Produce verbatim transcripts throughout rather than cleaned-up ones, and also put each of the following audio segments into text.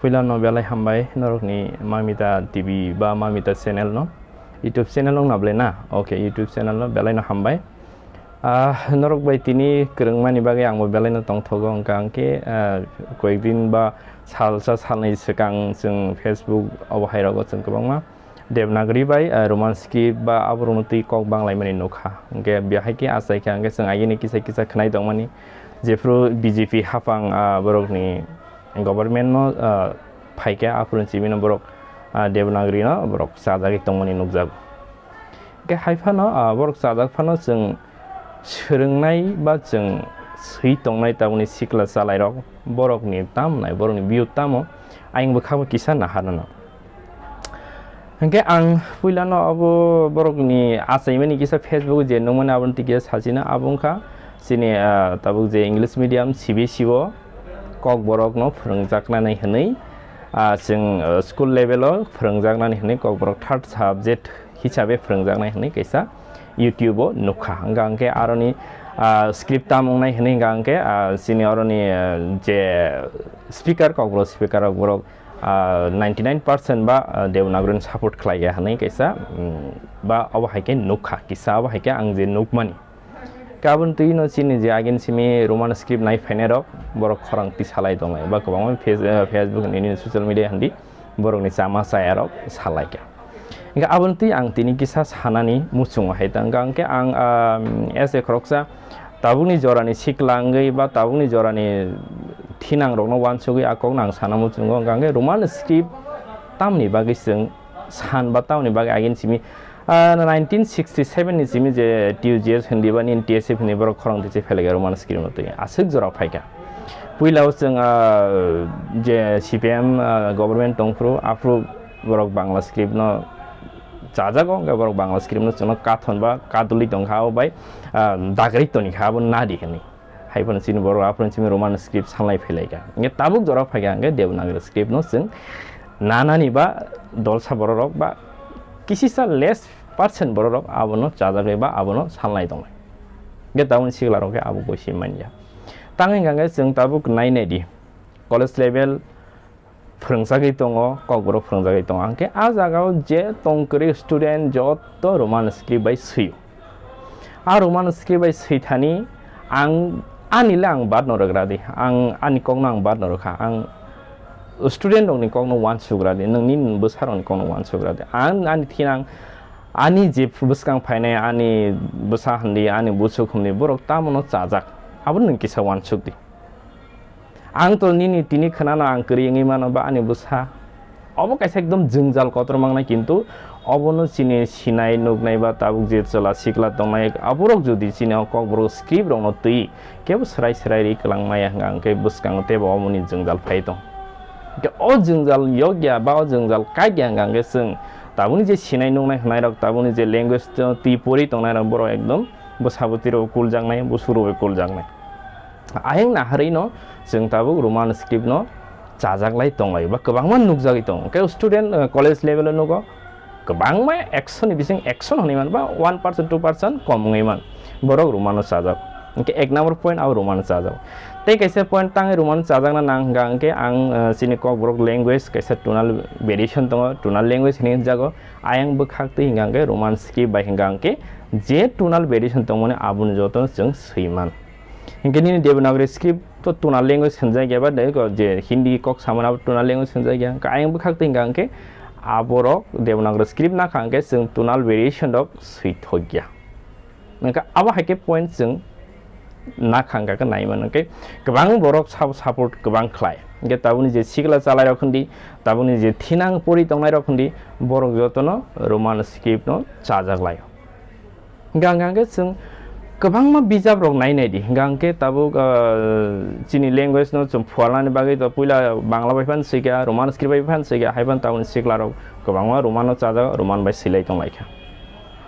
Puila no belai hambai norokni Mamita T V ba Mamita channel no, YouTube channel wng na belai na? Okay, YouTube channel no belai no hambai. Ah, norok bai tini kwrwngmani bagwi ang bo belai no tongthogo, hwnkha hwnkhe, ah, koyekdin ba salsa salnwi swkang chwng Facebook obo hai rogo chwng kwbangma Devanagari bai, ah, Roman script ba aborokno twi kok banglaimani nukha. Hwnkhe bihai khe achaikha, hwnkhe chwng agini kisa kisa khwnai tongmani, jephru B J P haphang, ah, borokni government no, ah, phaikha, aphuru chibino borok, ah, Devanagari no borok chajagwi tongmani nukjago. Hwnkhe hai phano, ah, borok chajak phano chwng swrwngnai ba chwng swi tongnai tabukni sikla chalairok, borokni tamo nai, borokni view tamo, ayang bwkhakbo kisa naharnano. Hwnkhe ang puilano abo borokni achaimani kisa Facebook je nukmani aboni twi kisa sachina abo wngkha chini, ah, tabuk je English medium C B S E o Kokborokno phwrwngjaknani hwnwi, ah, chwng, ah, school level o phwrwngjaknani hwnwi Kokborok third subject hisabe phwrwngjaknai hwnwi kaisa YouTube o nukha. Hwnkha hwnkhe aroni, ah, script tam wngnai hwnwi hwnkha hwnkhe, ah, chini aroni, ah, je speaker, Kokborok speaker rok borok, ah, ninety nine percent ba, ah, Devanagari ni support khlai ya hwnwi kaisa, mm, ba obo hai khe nukha, kisa obo hai khe ang je nukmani. Kabun twi no chini je agin simi Roman script nai phainai rok borok khorang twi salai tongnai ba kwbangma Face-, ah, Facebook ni social media handi borokni chama chaya rok salai kha. Hingke aboni twi ang tini kisa sanani muchungo hai tang kha, hingke ang, ah, as a khoroksa tabukni jorani sikla wngwi ba tabukni jorani thinang rokno wansugwi a kokno ang sana muchungo, hingka hingke Roman script tamni bagwi chwng san ba tamni bagwi agin simi, ah, nineteen sixty seven ni simi je T U G S hindi ba nini T S F hindi borok khorang twi se phelai kha Roman script no twi aswk jora phai kha. Puila o chwng, ah, je C P M, ah, government tongphuru aphuru borok Bangla script no chajago, hwnkhe borok Bangla script no chwngno kathon ba kadulwi tongkha, abo bai, ah, dagri tonikha, abo nadi hwnwi. Hai phano chini borok aphuru chini Roman script sanlai phailaikha. Hwnkhe tabuk jora phaikha hwnkhe Devanagari script no chwng nanani ba dolsa bororok ba kisisa less percent bororok abono chajagwi ba abono sanlai tongnai. Hwnkhe tabukni siklarok khe abo goi se manya. Tangwi hwnkhe chwng tabuk nai naidi college level phwrwngjagwi tongo, kokborok phwrwngjagwi tongo. Hwnkhe a jagao je tong kwrwi student joto Roman script bai swio. A Roman script bai swithani ang ani le ang badno rwgra di, ang ani kokno ang badno rwkha, ang student rokni kokno uansugra di, nwng nini bwsa rokni kokno uansugra di. Ang ani thinang, ani je bwskang phainai ani bwsa hwndi, ani buchuk hwndi, borok tamono chajak, abo nwng kisa uansuk di. Ang to nini tini khwnano ang kwrwi wngwi mano ba ani bwsa. Obo kaisa ekdom jwngjal kotor mangnai, kintu obono chini sinai nuknai ba tabuk je chwla sikla tongnai aborok jodi chini o kokborok script rokno twi kebo swrai swrai ri kwlang maya hwnkha hwnkhe bwskango teibo omoni jwngjal phai tong. Hwnkhe o jwngjal yokya ba o jwngjal kaikya hwnkha hwnkhe chwng tabukni je sinai nuknai hwnai rok tabukni je language twi pori tongnai rok borok ekdom bwsa bwtwi rok kuljaknai, busu rok kuljaknai. Ayang naharwi no chwng tabuk Roman script no chajaklai tonglaio ba kwbangma nukjagwi tongo. Hwnkhe student, uh, college level o nugo kwbangma ekso ni bising ekso hwnwi man ba one percent two percent kom wngwi man borok Roman no chajak. Hwnkhe ek number point abo Roman no chajak. Tei kaisa point tangwi Roman no chajakna nang hwnkha hwnkhe ang, uh, chini kokborok language kaisa tonal variation tongo, tonal language hinwi hwnjago. Ayang bwkhak twi hwnkha hwnkhe Roman script bai hwnkha hwnkhe je tonal variation tongmani aboni jotono chwng swiman. Hingke nini Devanagari script to tonal language hwnjak ya ba de ko je Hindi kok samani abo tonal language hwnjak ya. Hingke ayang bwkhak twi hingka hingke aborok Devanagari script nakha hingke chwng tonal variation rok swi thok ya. Hingke abo hai khe point chwng nakha hingka khe nai mano hingke kwbang borok sabo support kwbang khlai. Hingke tabukni je sikla chalai rok hwndi, tabukni je thinang pori tongnai rok hwndi, borok jotono Roman script no chajak lai. Hingka hingka khe chwng kwbangma bijap rok nai nai di. Hingka hingke tabuk, ah, chini language no chwng phuarnani bagwi to puila Bangla bai phano swikha, Roman script bai phano swikha, hai phano tabukni sikla rok kwbangma Roman no chajak, Roman bai swilai tong lai kha.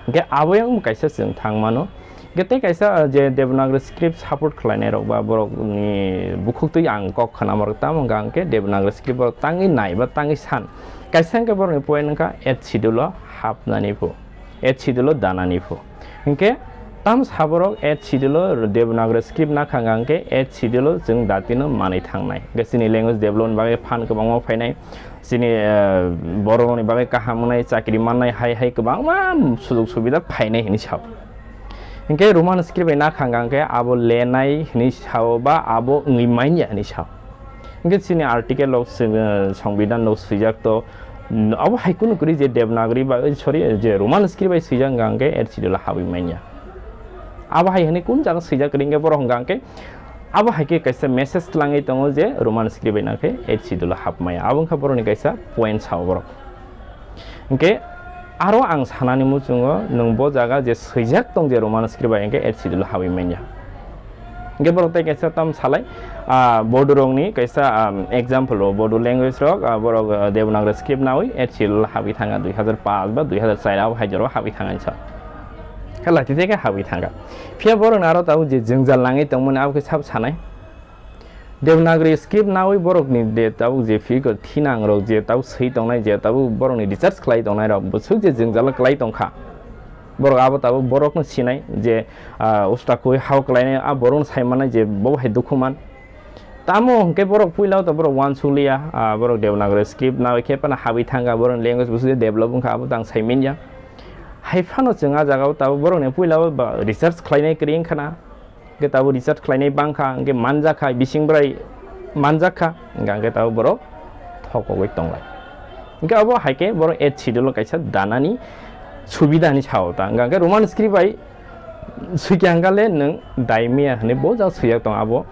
Hingke abo yang kaisa chwng thang mano. Hingke tei kaisa, ah, je Devanagari script support khlai nai rok ba borok ni bukhuk twi ang kok khna moro tamo hingka hingke Devanagari script borok tangwi nai ba tangwi san. Kaisa hingke borok ni point wngkha eighth schedule o hapnani phu. Eighth schedule o danani phu. Hingke Tam saborok eighth schedule o Devanagari script nakha hwnkhe eighth schedule o chwng datino manwi thangnai. Hwnkhe chini language development bagwi phan kwbangma phainai. Chini, eh, bororokni bagwi kaham wngnai, chakri mannai, hai hai kwbangma sujog subida phainai hinwi sao. Hwnkhe Roman script bai nakha hwnkhe abo lenai hinwi sao ba abo wngwi manya hinwi sao. Hwnkhe chini article rok swi-, eh, Songbidan rok swijak to, mm, abo hai kunu kwrwi je Devanagari ba, eh, sorry, je Roman script bai swijak hwnkha hwnkhe eighth schedule o habwi manya. Abo hai hwnwi kun jaga swijak kwrwi hwnkhe borok hwnkha hwnkhe abo hai khe kaisa message twlangwi tongo je Roman script bai nakhe eighth schedule o hab maya. Abo wngkha borokni kaisa point sao borok. Hwnkhe aro ang sanani muchungo nwng bo jaga je swijak tong je Roman script bai hwnkhe eighth schedule o habwi manya. Hwnkhe borok tei kaisa tam salai, ah, Bodo rokni kaisa, ah, example o Bodo language rok, ah, borok, ah, Devanagari script nawi eighth schedule o habwi thanga dui hazar paanch ba dui hazar char abo hai jora o habwi thanga hinsa. Khe lathi theke habwi thanga. Phiya borok aro tabuk je jwngjal nangwi tongmani abo khe sabo sanai. Devanagari script nawi borokni je tabuk je figure thinang rok je tabuk swi tongnai je tabuk borokni research khlai tongnai rok bwswk je jwngjalo kwlai tongkha. Borok abo tabuk borokno sinai je, ah, usta khui hao kwlainai a borokno sai mannai je bo hai dukhu man. Tamo hwnkhe borok puila o to borok uansukliya, ah, borok Devanagari script nawi khe phano habwi thangkha borokni language bwswk je develop wngkha abo tang sai manya. Hai phano chwng a jagao tabuk borokni puila o ba research khlainai kwrwi wngkha na. Hwnkhe tabuk research khlainai bangkha, hwnkhe manjakha, bising bwrai manjakha, hwnkhe, hwnkhe tabuk borok thokogwi tonglai. Hwnkhe abo hai khe borok eighth schedule o kaisa danani subida hinwi sao ta. Hwnkhe, hwnkhe Roman script bai swikha hwnkha le nwng daimia hinwi bo jang swijak tong abo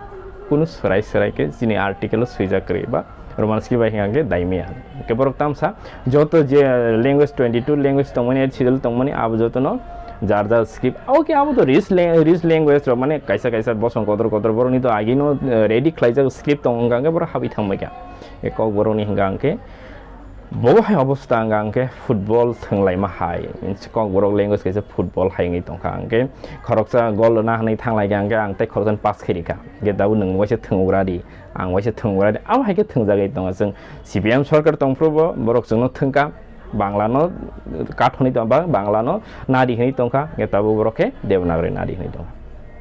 kunu swrai swrai khe chini article o swijak kwrwi ba Roman script bai hwnkha hwnkhe daimia. Hwnkhe borok tamsa joto je language twenty two language tongmani, eighth schedule tongmani abo jotono jar jar script. Oke, abo to rich lang-, rich language rok mane kaisa kaisa bosong kotor kotor borokni to agino, eh, ready khlaijak script tongo hwnkha hwnkhe borok habwi thangbai kha. E Kokborokni hwnkha hwnkhe bo hai obostha hwnkha hwnkhe football thwnglaima hai. Kokborok language kaisa football hai wngwi tongkha hwnkhe khoroksa goal rwna hwnwi thanglaikha hwnkhe ang tei khoroksani pass khairikha. Hwnkhe tabuk nwng waisa thwngwgra di. Ang waisa thwngwgra di, abo hai khe thwngjagwi tongo. Chwng C P M sorkar tongphuru bo borok chwngno thwngkha, Bangla no kathonwi tong ba Bangla no nadi hwnwi tongkha, hwnkhe tabuk borok khe Devanagari nadi hwnwi tongkha.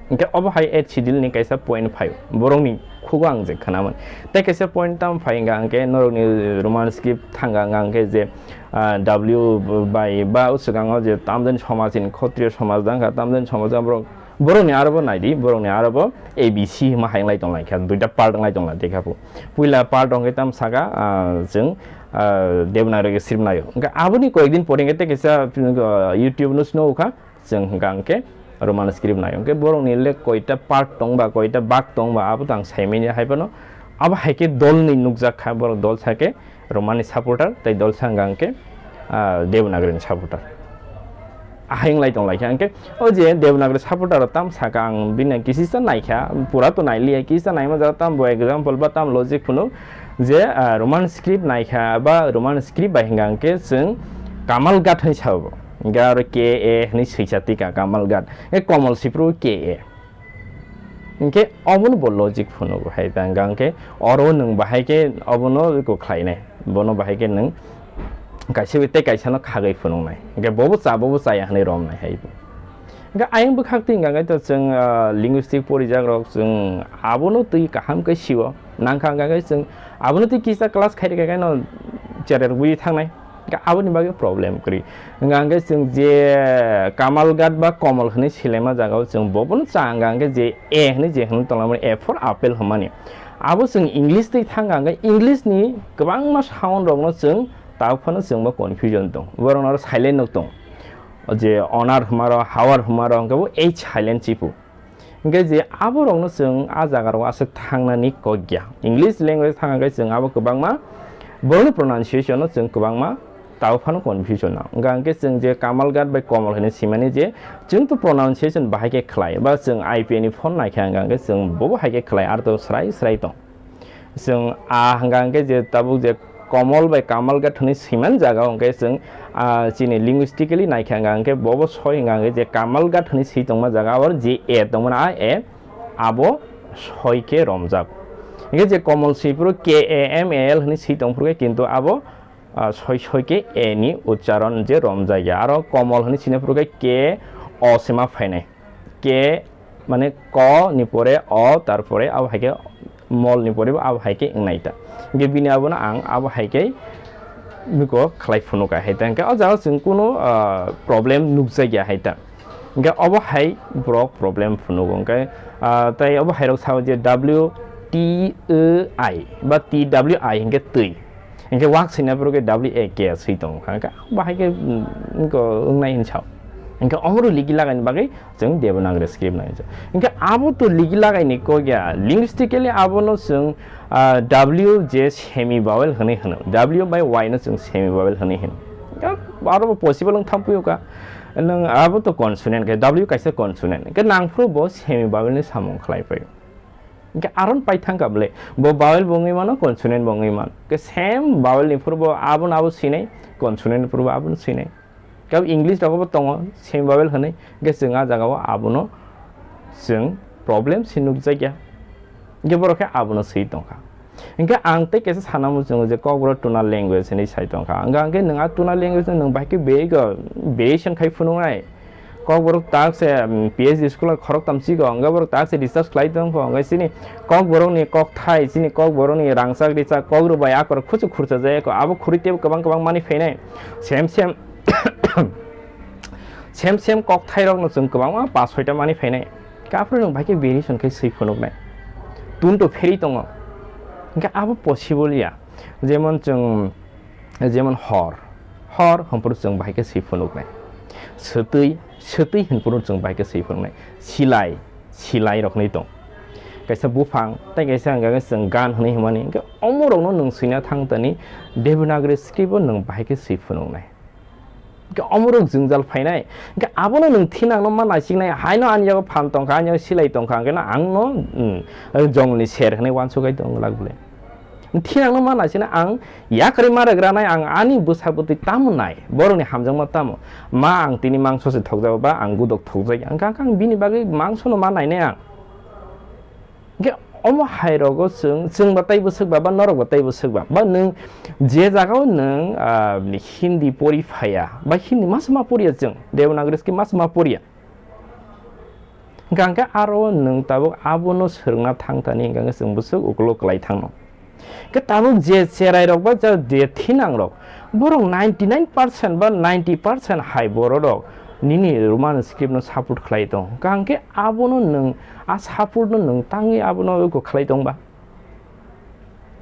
Hwnkhe obo hai eighth schedule ni kaisa point phaio, borokni khugo ang je khwnamani. Tei kaisa point tamo phai hwnkha hwnkhe norokni Roman script thangkha hwnkha hwnkhe je, ah, W bai ba o swkango je tamjani somaj ni Khotriyo somaj dangkha, tamjani somaj borok Borokni aro bo nai di, borokni aro bo A B C hwnma hai wng lai tong lai kha, duita part wng lai tong lai tei kha bo. Puila part wng khe tamo saka, ah, chwng, ah, Devanagari khe srip nai o. Hwnkhe aboni koyek din pore hwnkhe tei kaisa, ah, YouTube no sino kha, chwng hwnkha hwnkhe Roman script nai o. Hwnkhe borokni le koita part tong ba, koita bak tong ba, abo to ang sai manya hai phano. Abo hai khe dol ni nukjak kha, borok dol sa khe Romani supporter tei dol sa hwnkha hwnkhe, ah, Devanagari ni supporter. Ahai wng lai tong lai kha. Hwnkhe o je Devanagari supporter rok tam saka ang bini kisisa nai kha, pura to nai liya, kisisa naima jaga tam bo example ba tam logic phunuk je, ah, Roman script nai kha ba Roman script bai hwnkha hwnkhe chwng Kamal Ghat hwnwi sa bo. Hwnkhe aro K A hwnwi swisa tika Kamal Ghat. Hwnkhe Komol Sipru K A. Hwnkhe omono bo logic phunugo hai ta hwnkha hwnkhe oro nwng bahai khe obono eko khlainai, bono bahai khe nwng kaisa bai tei kaisano khagwi phunuknai, hwnkhe bobo cha bobo chaya hwnwi romnai hai. Hwnkhe ayang bwkhak twi hwnkha khe to chwng, ah, linguistic porijak rok chwng abono twi kaham khe sio, nangkha hwnkha khe chwng abono twi kisa class khairikha khe no cherai rwgwi thangnai. Hwnkhe aboni bagwi problem kwrwi. Hwnkha hwnkhe chwng je Kamal Ghat ba Komol hwnwi silaima jagao chwng bobono cha hwnkha hwnkhe je A hwnwi je hwnwi tonglamani, A for apple hwnmani. Abo chwng English twi thangkha hwnkhe English ni kwbangma sound rokno chwng tabuk phano chwngbo confusion tong. Borokno aro silent no tong. O je onar hwnmaro, hawar hwnmaro hwnkhe bo H silent chipu. Hwnkhe je aborokno chwng a jagarok aswk thangnani kok ya. English language thang khe chwng abo kwbangma borokni pronunciation-o chwng kwbangma tao phano confusion-o. Hwnkha hwnkhe chwng je Kamal Ghat bai Komol hwnwi swimani je chwng to pronunciation bahai khe khlai ba chwng I P A ni phone naikha hwnkha hwnkhe chwng bobo hai khe khlai, aro to srai srai tong. Chwng a hwnkha hwnkhe je tabuk je Komol bai Kamal Ghat hwnwi swiman jaga o hwnkhe chwng, ah, chini linguistically naikha hwnkha hwnkhe bobo soi hwnkha hwnkhe je Kamal Ghat hwnwi swi tongma jaga o je A tongmani a A abo soi khe romjak. Hwnkhe je Komol swi phuru K A M A L hwnwi swi tong phuru khe kintu abo, ah, soi soi khe A ni uchcharon je romjak ya. Aro Komol hwnwi swina phuru khe K O se ma phainai. K, mane ko ni pore o, tarpore abo hai khe mol ni pore bo abo hai khe wngnai ta. Hingke bini abono ang abo hai khe biko khlai phunuk hai ta. Hingke o jaga chwng kunu, ah, problem nukjakya hai ta. Hingke obo hai borok problem phunugo. Hingke, ah, tai obo hai rok sao je W T O I ba T W I hingke twi. Hingke wak sina borok ke W A K swi tong kha. Hingke bahai ke, mm, wngko wngnai hin sao. Hingke omoro ligi lagai ni bagwi chwng Devanagari script nai. Hingke abo to ligi lagai ni kok ya. Linguistically abono chwng, ah, W je semi vowel hwnwi hwno. W by Y no chwng semi vowel hwnwi hwno. Hingke aro bo possible wng thampui ka. Nwng abo to consonant ke W kaisa consonant. Hingke nangphuru bo semi vowel ni samung khlai pai. Hingke aron pai thang ka bwle. Bo vowel bo wngwi mano, consonant bo wngwi mano. Hingke same vowel ni phuru bo abono abo sinai, consonant ni phuru bo abono sinai. Kab English rogo bo tongo, same vowel hwnwi, hingke chwng a jaga o abono chwng problem se nukjakya. Hingke borok khe abono swi tongkha. Hingke ang tei kaisa sana muchungo je Kokborok tonal language hinwi sai tongkha. Hingke, hingke nwng a tonal language no nwng bahai khe bego variation khai phunuknai. Kokborok tak se, mm, P H D scholar khoroktham chigo, hingke borok tak se research khlai tongkho. Hingke chini Kokborokni kokthai, chini Kokborokni rangchak richak, kok rwbai akor khuchu khurcha jaya kho. Abo khurui teibo kwbang kwbang manwi phainai. Same same Same same kokthairokno chwng kwbangma pas soita manwi phainai. Khe aphuru nwng bai khe variation khe swi phunuknai. Tun to pherwi tongo. Hingkhe abo possible ya. Jemon chwng, jemon hor. Hor hwnphuru chwng bai khe swi phunuknai. Swtwi, swtwi hwnphuru chwng bai khe swi phunuknai. Silai, silai rok hinwi tong. Kaisa buphang, tei kaisa hwnka khe chwng gan hinwi hwnmani. Hingkhe omorokno nwng swina thang tani Devanagari script-o nwng bai khe swi phunuknai. Hingke omorok jwngjal phainai. Hingke abono nwng thinangno ma naisiknai, haino ani yago phan tongkha, ani yago silai tongkha, hingke no angno, mm, jongni ser hinui uansuk hai tong glak bole. Thinangno ma naisiknai, ang yakarwi ma rwgranai, ang ani bwsa bwtwi tamo nai, borokni hamjakma tamo. Ma ang tini mangso se thokjago ba ang gudok thokjak ya, hingke ang bini bagwi mangsono ma nainai ang. Hingke omo hai rogo chwng, chwng ba tei bwswk ba, ba norok ba tei bwswk ba, ba nwng je jaga o nwng, ah, Hindi pori phaiya, ba Hindi masa ma poriya chwng, Devanagari script masa ma poriya. Hingke hingke aro nwng tabuk abono swrwngna thang tani hingke chwng bwswk ukulok kwlai thangno. Hingke tabuk je cherai rok ba je, je thinang rok, borok ninety nine percent ba ninety percent hai borok rok nini Roman script no support khlai tong. Hingke abono nwng, a support no nwng tangwi abono eko khlai tong ba.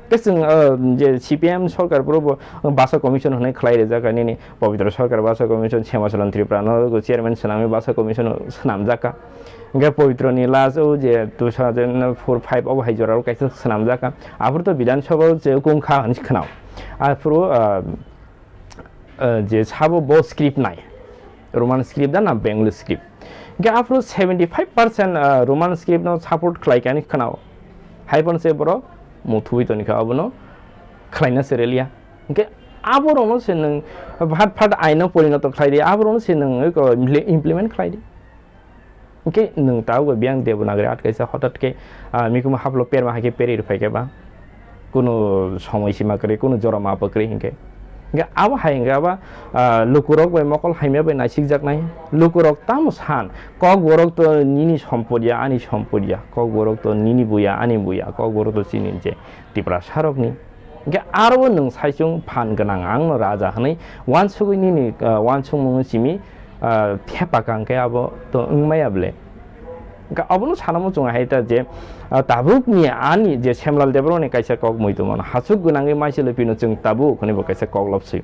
Hingke chwng, ah, je C P M sorkar puro bo Basa Commission hwnwi khlai rijak nini Pabitra Sarkar Basa Commission, Shyama Saran Tripura no chairman swnamwi Basa Commission swnamjakha. Hingke Pabitra ni last o je two thousand four five obo hai jora o kaisa swnamjakha. Aphuru to Bidhan Sabha o je kung kha hinwi khwnao. Aphuru, ah, ah, je sabo bo script nai. Roman script da na Bengali script. Hingke aphuru seventy five percent, ah, Roman script no support khlai kani khwnao. Hai phano se borok muthubui toni kha abono khlaina se relia. Hingke aborokno se nwng phat phat aino porinoto khlai di, aborokno se nwng eko imple-, implement khlai di. Hingke nwng tabuk bai biyang Devanagari at kaisa hotat khe, ah, mikhumu haplo perma hai khe peri rwphai khe ba, kunu somoi sima kwrwi, kunu jora ma kwrwi hingke. Hingke abo hai hingke abo, ah, lukurok bai mokol hamya bai naisikjaknai. Lukurok tamo san, Kokborok to nini sompod ya, ani sompod ya, Kokborok to nini buya, ani buya, Kokborok to chini je Tiprasarokni. Hingke aro nwng saichung phan gwnang, angno raja hwnwi uansugwi nini, ah, uansukmungno simi, ah, thepa kang khe abo to wng maya bwle. Hingke abono sana muchung hai ta je, ah, tabukni ani je Semlal Debroni kaisa kok muitu mano, hachuk gwnangwi maichwlwi pino chwng tabuk hwnwi bo kaisa kok lobswi.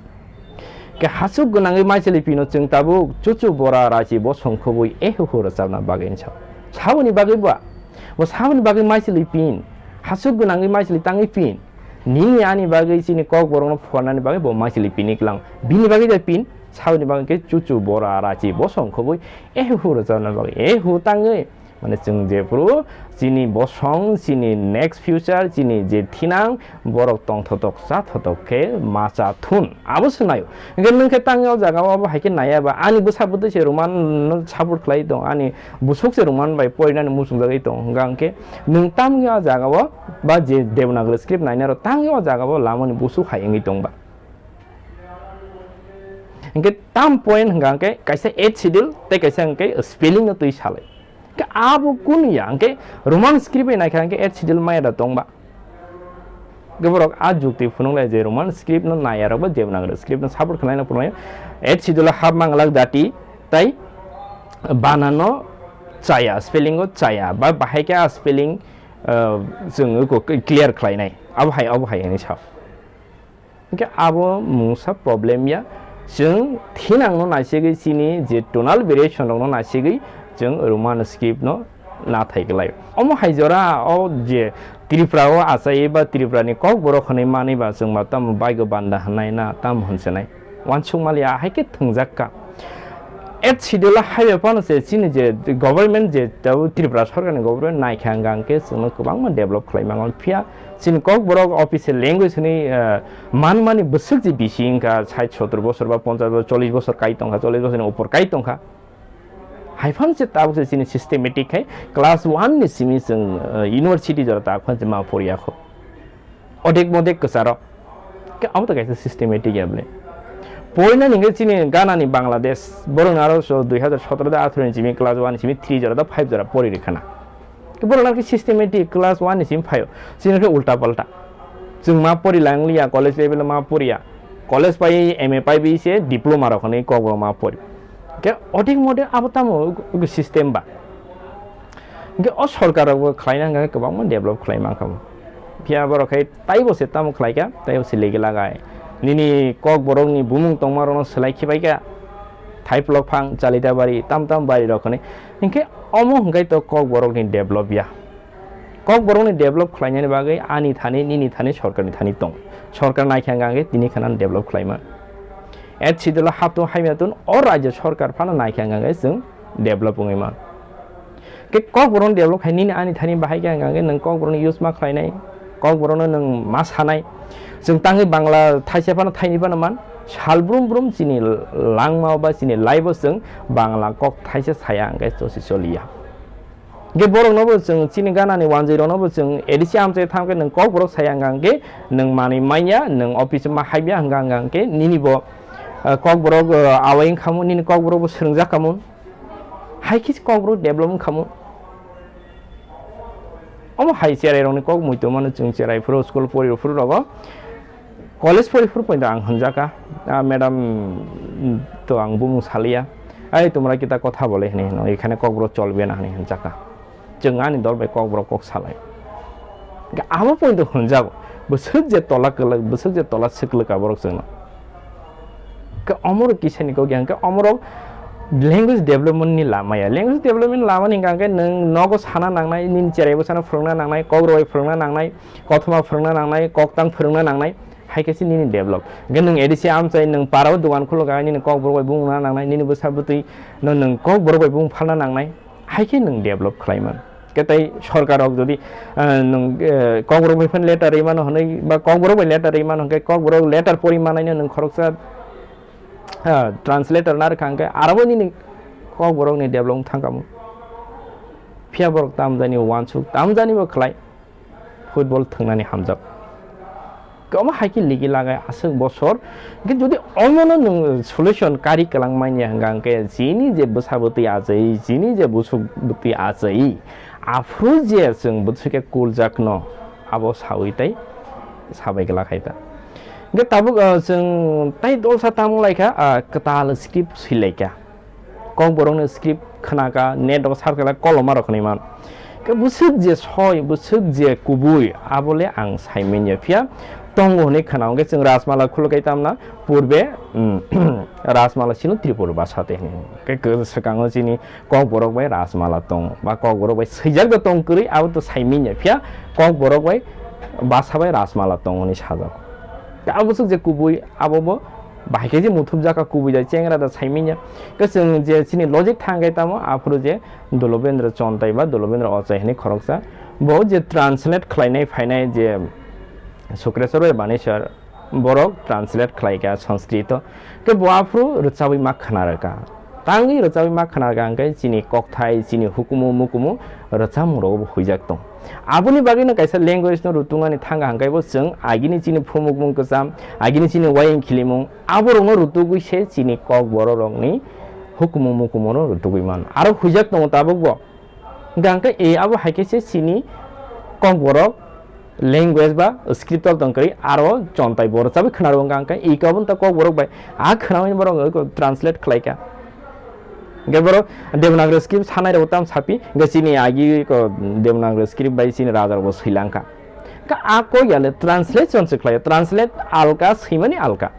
Ke hachuk gwnangwi maichwlwi pino chwng tabuk chuchu bora rachi bosong khobwi ehuhu rwchapna bagwi wngsa. Saboni bagwi ba? Bo saboni bagwi maichwlwi pin. Hachuk gwnangwi maichwlwi tangwi pin. Nini ani bagwi chini Kokborokno phuarnani bagwi bo maichwlwi pini klang. Bini bagwi da pin. Saboni bagwi khe chuchu bora rachi bosong khobwi ehuhu rwchapna bagwi. Ehu tangwi Mane chwng jephuru chini bosong, chini next future, chini je thinang, borok tongthotok, chathotok khe ma cha thun. Abo se naio. Hingke nwng khe tangwi o jaga o abo hai khe naiya ba, ani bwsa bwtwi se Roman no support khlai tong, ani busuk se Roman bai porinani muchungjagwi tong. Hingka hingke nwng tamni o jaga o ba je Devanagari script nainai rok tangwi o jaga o lamani busuk hai wngwi tong ba. Hingke tam point hingka hingke kaisa eighth schedule tei kaisa hingke spelling no twi salai. Khe abo kunu ya, hwnkhe Roman script bai naikha hwnkhe eighth schedule maya da tongba. Hwnkhe borok a jukti phunuk lai je Roman script no naya rok bo Devanagari script no support khlai na phunuk lai. Eighth schedule hap manglak dati tai bana no chaya, spelling o chaya, ba bahai khe a spelling, ah, chwng eko clear khlai nai. Abo hai, abo hai hinwi sa. Hwnkhe abo mungsa problem ya. Chwng thinang no naisigwi chini je tonal variation rok no naisigwi chwng Roman script no nathai glai. Omo hai jora o je Tripura o achai ba Tripura ni kok borok hwnwi manwi ba chwng ba tamo baigo banda hwnai na tamo hwnsenai. Wansuk mali ahai khe thwngjak ka. Eighth schedule o hai phano se chini je government je tabo Tripura sorkar ni government naikha hwnkha hwnkhe chwngno kwbangma develop khlai mango. Phiya chini kok borok official language hwnwi, ah, manmani bwswk je bisi wngkha, sait sottor bosor ba ponchas bosor, chollish bosor kai tongkha, chollish bosorni upor kai tongkha. Hai phano se tabuk se chini systematic khai class one ni simi chwng, ah, university jora tabuk phano se ma poriya kho. Odek modek kwcharo. Khe abo to kaisa systematic ya bwle. Poina ningkhe chini Ghana ni Bangladesh, borok ni aro so dui hazar sotoro da atharo ni simi class one ni simi three jora da five jora pori rikha na. Borok nang khe systematic class one ni simi phaio. Chini khe ulta palta. Chwng ma pori lang liya, college level ma poriya. College pai M A pai bi se diploma rok hwnwi kok borok ma pori. Khe otik mode abo tamo system ba. Hwnkhe o sorkar rok bo khlaina hwnkha khe kwbangma develop khlai mankha. Phiya borok khai taibo se tamo khlaikha, taibo se legi lagai. Nini kok borok ni bumung tongma rokno swlai khibaikha. Thaiplok phang, Chalitabari, tam tam bari rok hwnwi. Hinkhe omo hwnkhe to kok borok ni develop ya. Kok borok ni develop khlainani bagwi ani thani, nini thani, sorkar ni thani tong. Sorkar naikha hwnkha hwnkhe tini khana develop khlaima. Eighth schedule o haptung haimya tun o rajya sorkar phano naikha hwnkha hwnkhe chwng develop wngwi man. Khe kok borok ni develop khai nini ani thani bahai khe hwnkha hwnkhe nwng kok borok ni use ma khlainai, kok borok no nwng ma sanai. Chwng tangwi Bangla thaisa phano thainwi phano man, sal brum brum chini langma o ba chini life o chwng Bangla kok thaisa saya hwnkhe chosi choliya. Hwnkhe borok no bo chwng chini Ghana ni wanjwi rok no bo chwng A D C amchai thamkhe nwng kok borok saya hwnkha hwnkhe nwng manwi manya, nwng office o ma haibya hwnkha hwnkha hwnkhe nini bo, ah, kok borok, ah, awai wngkha mun, nini kok borok bo swrwngjak kha mun. Hai khe se kok borok develop wngkha mun. Omo hai cherai rokni kok muitu mano chwng cherai phuru school pori phuru rogo college pori phuru poito ang hwnjaka, "Ah, madam, to ang bumung saliya. Ai, tumra kita kotha bole," hinwi hino. Ekhane kok borok cholbe na hinwi hwnjaka. Chwng ani dol bai kok borok kok salai. Abo poito hwnjago. Bwswk je tola kwlwk, bwswk je tola swk kwlwk ka borok chwngno. Ke omorok kisani kok yang ke omorok language development ni lama ya. Language development lama ni hwnkha khe nwng nogo sana nangnai, nini cherai bwsano phwrwngna nangnai, kok rwbai phwrwngna nangnai, kothoma phwrwngna nangnai, koktang phwrwngna nangnai, hai khe se nini develop. Hwnkhe nwng A D C amchai nwng parao dogan khuluk kha, nini kok borok bai bumungna nangnai, nini bwsa bwtwi no nwng kok borok bai bumung phalna nangnai. Hai khe nwng develop khlai man. Khe tei sorkar rok jodi, ah, nwng, eh, kok borok bai phan letter rwi mano hwnwi ba kok borok bai letter rwi mano hwnkhe kok borok letter pori manai no nwng khoroksa, ah, translator na rwkha hwnkhe aro bo nini kok borok ni develop thang kamo. Phiya borok tamjani wansuk, tamjani bo khlai. Football thwngnani hamjak. Omo hai khe ligi lagai aswk bosor. Hwnkhe jodi omono nwng solution kari kwlang manya hwnkha hwnkhe chini je bwsa bwtwi achai, chini je busuk bwtwi achai, aphuru je chwng bwswk khe kuljakno abo saui tei sabai glak hai ta. Hwnkhe tabuk, ah, chwng tei dolsa tamo lai kha, ah, kwtal script swi lai kha. Kokborokni script khwnaka, net rok search khlai koloma rok khwnwi man. Khe bwswk je soi, bwswk je kubui, abo le ang sai manya. Phiya tongo hwnwi khwna, hwnkhe chwng Rajmala khuluk kai tamna purbe, um, Rajmala chini Tripura bhasha tei hwnwi. Khe kwswkango chini Kokborok bai Rajmala tong, ba Kokborok bai swijak da tong kwrwi, abo to sai manya. Phiya Kokborok bai bhasha bai Rajmala tong hwnwi sajak. Khe abo bwswk je kubui, abo bo bahai khe je muthubjak kha kubui da chengra da sai manya. Khe chwng je chini logic thang khe tamo, aphuru je Dulobendra Chontai ba Dulobendra Ochai hwnwi khoroksa, bo je translate khlainai phainai je Sukreswar bai Baneswar, borok translate khlai kha Sanskrito. Khe bo aphuru rwchabwi ma khna rwkha. Tangwi rwchabwi ma khna rwkha hwnkhe chini kokthai, chini hukumu mukumu rwchapmung rogo bo huijak tong. Aboni bagwino kaisa language no rutungnani thang kha hwnkhe bo chwng agini chini phumukmung kwcham, agini chini wayang khilimung, aborokno rutugwi se chini Kokborok rokni hukumu mukumu no rutugwi mano. Aro huijak tongo tabukbo. Hingke a abo hai khe se chini Kokborok language ba script o tongkri aro chontai bo rwchabwi khwnaro hingke a khe iko abo ta Kokborok bai a khwnamani borok translate khlaika. Hingke borok Devanagari script sanai rok tam sapi hingke chini agi ko Devanagari script bai chini raja rok bo swilangka. Ka a kok yale translation se khlai, translate alka swimani alka.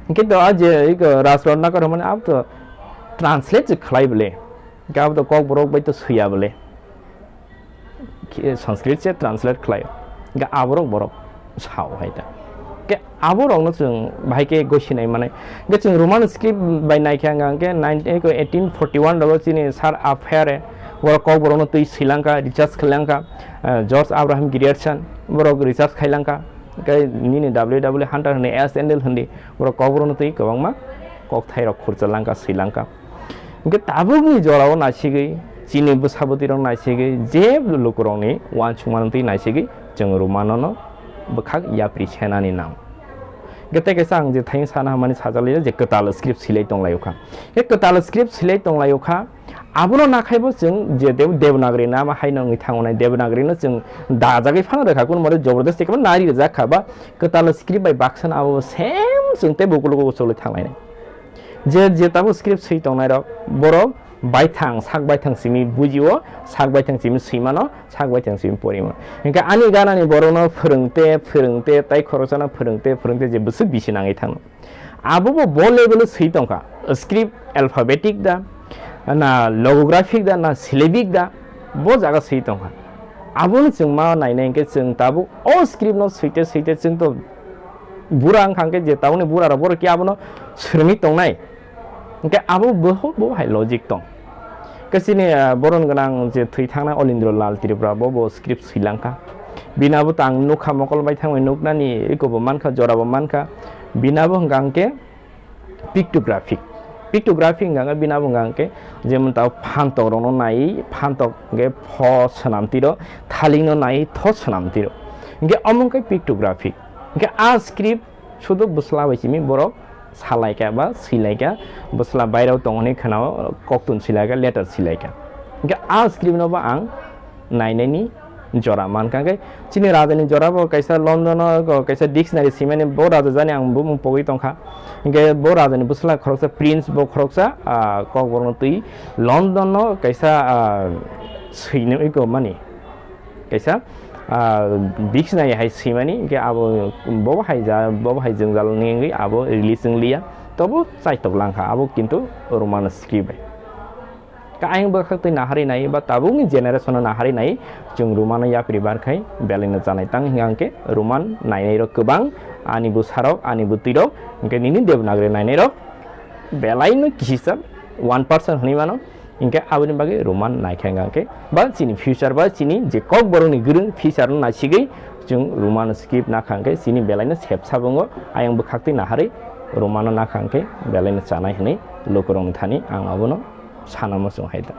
Hingke to a je iko Raj Ratnakar hwnmani abo to translate se khlai bole. Hingke abo to Kokborok bai to swiya bole. Ki-, Sanskrit se translate khlai. Hingke aborok borok sao hai ta. Ke aborokno chwng bahai ke gosinai manai. Hingke chwng Roman script bai naikha hingke nine, eighteen forty-one rogo chini Sir Aphere borok Kokborokno twi swilangka, research khlangka, eh, George Abraham Grierson borok research khailangka. Hingke nini W W Hunter hwnwi, S Endel hwnwi borok Kokborokno twi kwbangma kokthairok khurchalangka, swilangka. Hingke tabukni jorao naisigwi, chini bwsa bwtwirok naisigwi, je lukurokni uansukmano twi naisigwi, chwng Romanono bwkhak yapri senani nang. Hingke tei kaisa ang je thayung sana hamani sajakliya je kwtal script silai tonglaio kha. Hingke kwtal script silai tonglaio kha, abono nakhaibo chwng je Dev-, Devanagari nama haino wngwi thangonai, Devanagari no chwng dajagwi phano rwkha, kuno mare jobordasti khe nari rwjak kha ba kwtal script bai baksa no abo same chwng tei bukulugo usolwi thanglainai. Je, je tabuk script swi tongnai rok, borok baithang, sak baithang simi bujio, sak baithang simi swimano, sak baithang simi porimo. Hingke ani ganani borokno phwrwngte, phwrwngte, tai khoroksano phwrwngte, phwrwngte je bwswk bisi nangwi thangno. Abobo bo level o swi tongkha. Script alphabetic da, na logographic da, na syllabic da, bo jaga swi tongkha. Abono chwng ma nainai hingke chwng tabuk o script no swite, swite chwng to bura wngkha hingke je tabukni bura rok borok khe abono swrwngwi tongnai. Hingke abo boho bo hai logic tong. Ke chini, ah, boron gwnang je thwi thangnai Olindro Lal Tripura bo bo script swilangkha. Bini abo tang nukha mokol bai thangwi nuknani eko bo mankha, jora bo mankha. Bini abo hwnkha hingke pictographic. Pictography hwnkha hingke bini abo hwnkha hingke jemon ta phantok rokno nai, phantok hingke pho swnam tiro, thaling no nai tho swnam tiro. Hingke omo hwnkhe pictographic. Hingke a script sudu bwsla bai simi borok salaikha ba swilaikha, bwsla bairao tongmani khwnao koktun swilaikha, letter swilaikha. Hingke a script no bo ang nainani jora mankha. Hingke chini rajani jora bo kaisa London o kaisa dictionary swimani bo raja jani ang bumung pogwi tongkha. Hingke bo rajani bwsla khoroksa Prince bo khoroksa, ah, kokborokno twi London o kaisa, ah, swinwi mani. Kaisa, ah, dictionary hai swimani, hingke abo bobo hai ja, bobo hai jwngjal ni wngwi abo release wng liya. Tobo chaitok langkha, abo kintu Roman script bai. Ka ayang bwkhak twi naharwi nai, ba tabukni generation no naharwi nai, chwng Roman no yapri bar khai, belai no chanai tang hingka hingke Roman nainai rok kwbang, ani bwsarok, ani bwtwi rok, hingke nini Devanagari nainai rok belai no kisisa one percent hwnwi mano. Hingke aboni bagwi Roman naikha hingka khe ba chini future ba chini je kokborokni gwrwng future no naisigwi chwng Roman script nakha hingke chini belai no sep sabungo ayang bwkhak twi naharwi Roman no nakha hingke belai no chanai hwnwi lukurokni thani ang abono sana muchung hai da.